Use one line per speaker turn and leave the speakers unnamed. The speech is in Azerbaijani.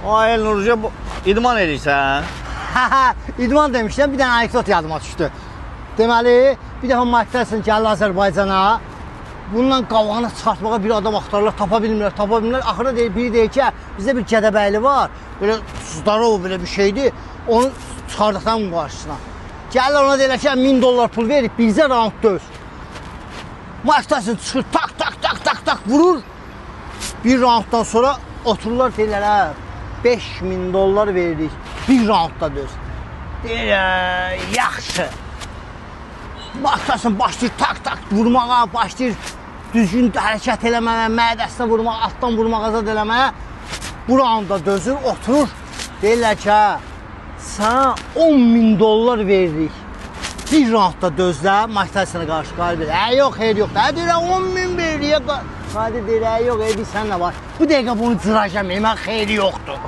Ay Elnur, bu idman edirsən?
Hə, idman demişdən bir dənə anekdot yadıma düşdü. Deməli, bir dəfə Mike Tyson gəldi Azərbaycana. Bununla qavağını çıxartmağa bir adam axtarırlar, tapa bilmirlər, tapa bilmirlər. Axırda deyir, biri deyir ki, hə, bizdə bir Gədəbəyli var. Belə zdarov belə bir şeydir. Onu çıxardıqdan qarşısına. Gəlirlər ona deyirlər ki, hə, 1000 dollar pul verib, bizə round döz. Mike Tyson çıxır, tak tak tak tak tak vurur. Bir rounddan sonra otururlar deyirlər, hə, 5000 dollar veririk. Bir roundda döz. Deyir, "Ə, yaxşı. Mike Tyson başlayır tak tak vurmağa, başlayır düzgün hərəkət eləməyə, mədəsinə vurmağa, altdan vurmağa, zad eləməyə. Bu roundda dözür, oturur. Deyirlər ki, hə, sənə 10 min dollar veririk. Bir roundda dözlə Mike Tysona qarşı qalib gəlir. Hə, yox, xeyir yoxdur. Hə, deyir, 10 min veririk. Qadir deyir, hə, yox, eybi sən nə var? Bu dəqiqə bunu cıracam, mən xeyri yoxdur.